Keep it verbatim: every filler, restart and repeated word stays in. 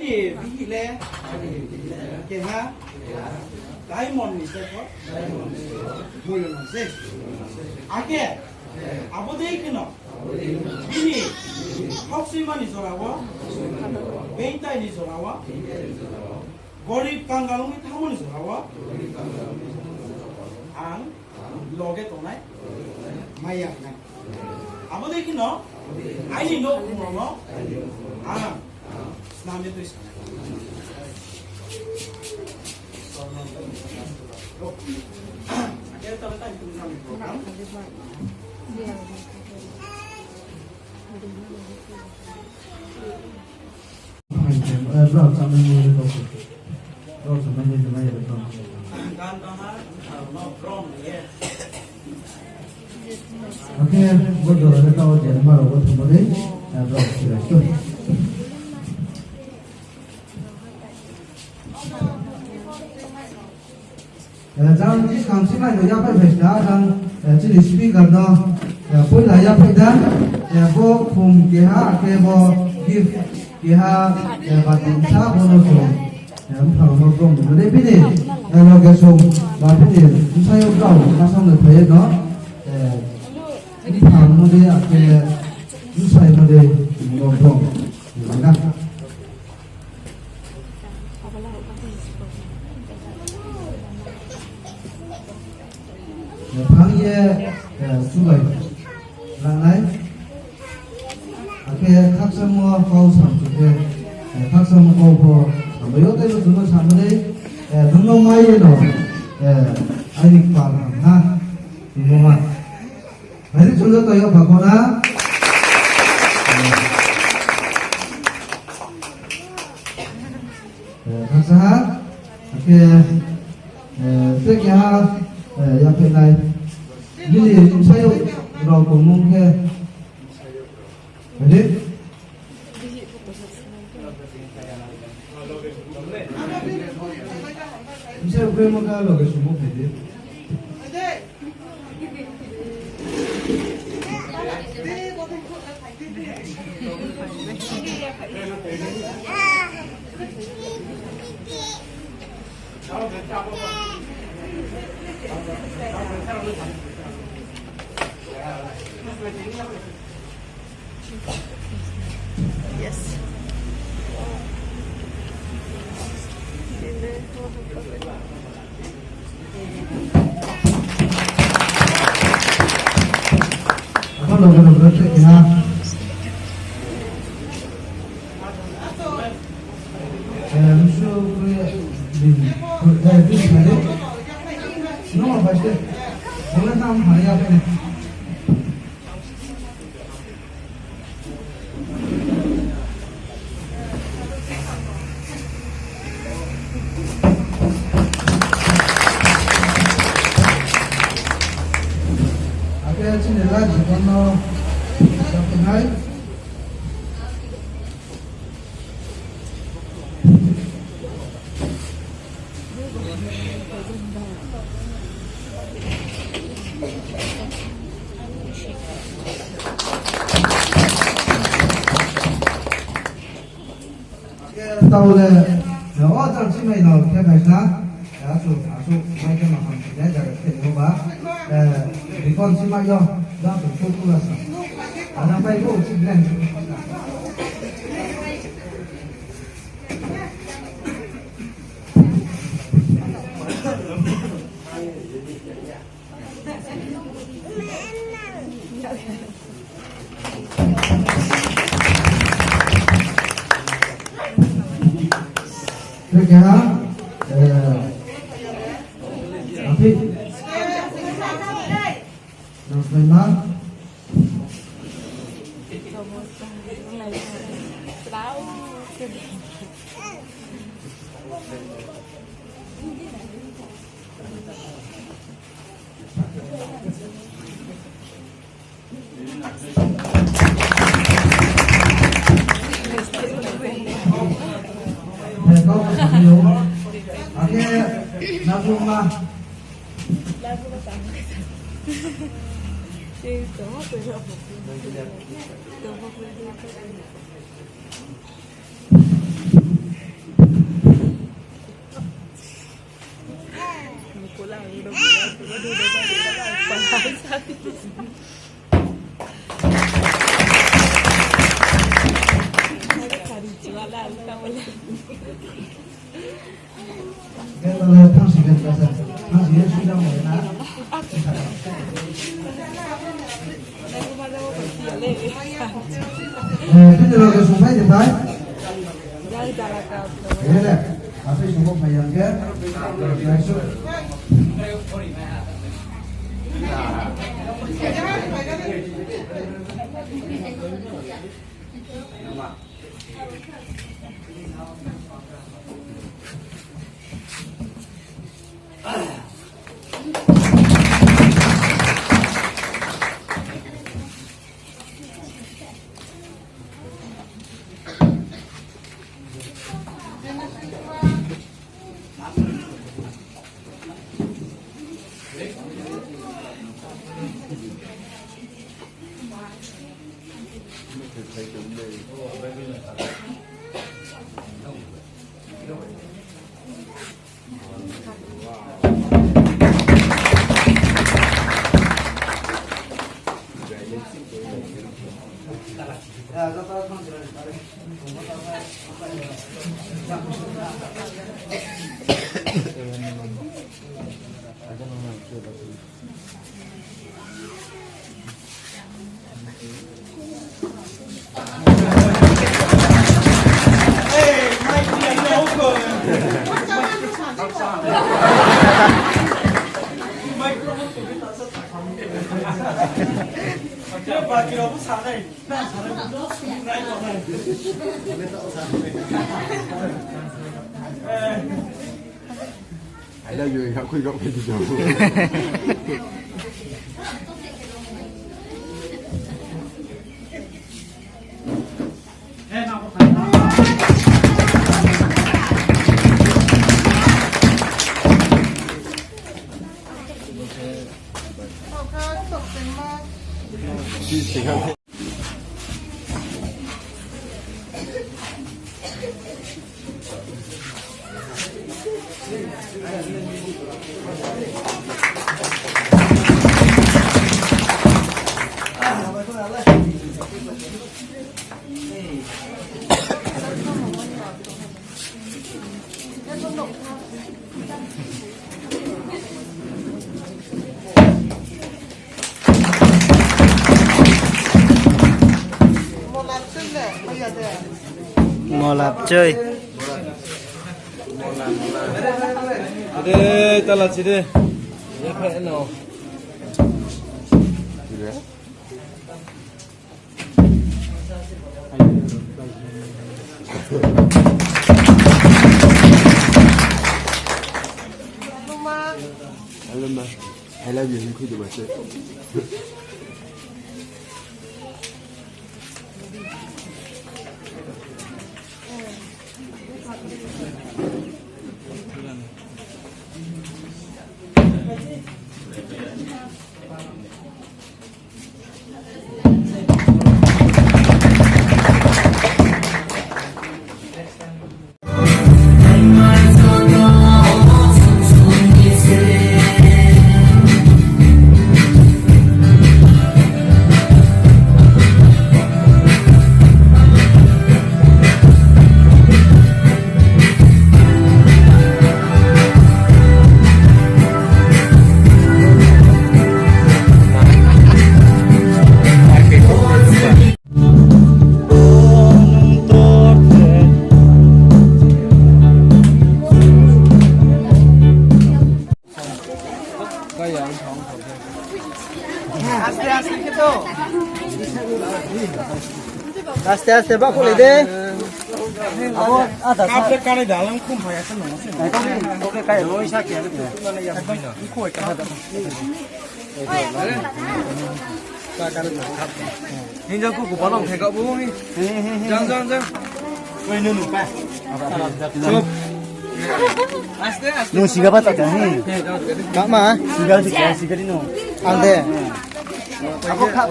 Bihih le keha diamond ni se pho moiyo nang se. Akhe abo dei kheno bini khaksoima ni jora wo, bengtai ni jora wo, gorib kangal ongwi thangmo ni jora wo ang loge tongnai, maya rinai. Abo dei kheno aini nouhkhong rao no ang snam ye tui sanai. Akhe bo jora le tao je ma rao bo thangma dei, eh, brao sila tu. Eh, jang buskang si mai no yaphai phai sna, jang, eh, chini speaker no, eh, poila yaphai da, eh, bo khum keha, akhe bo gift keha, eh, bati sa bo no chung, eh, mphang no brom ni. Mane bini, eh, loge song, ba bini bsayouh brao, masang no phai no, eh, mphang no de, akhe bsai no de, no brom ni na. Thang ye, eh, chubai langnai. Akhe khakchangmo kau samchu khe, eh, khakchangmo kau pho sambai yo tei no chung no samani, eh, nung no mai ye no, eh, aini kpal ham ha, tongmo ma. Hari chunjo toyo bakona. Eh, khaksa ha, akhe, eh, tei keha, eh, yaphainai. Bini bsayouh rao tongmung khe. Ade? Bsayouh kroi mo khe loge sungmo phai di. Yes. Apa lo, lo, lo, lo, ya. Eh, musu, eh, di, eh, di, di, no, apa sih? Boleh nama ya, apa ni? Akhe chini last deacon no sakhonai. Tao le, o tang chimai no khe phai sa, asu, asu, mai khe ma ham si le, jaga khe no ba, eh, deacon chimai yo, jang tu tu la sa. Ada pai ko, chi blen. Oke, ha? Eh, Afi? Nang slai ma? Akhe, nabuma. I love you, khui kau khe di jao. Molap choi. Ade, tala chide. Hello, ma. I love you, hing khui de ba se. Aste aste khe to. Aste aste ba khole de. Abo ada sa. Kap le kani dalam khum phai asa nang se. Nai to ni, to ke kai roi sa khe. Khoi ka da. Hingjang ku kupalong thai kau bo mi. Jang, jang, jang. Oi, nunu pa. Chup. Aste, aste. Nung siga ba ta ta ni. He, jang, jang. Mak ma? Siga, siga, siga di nung. Ang de. Abo kha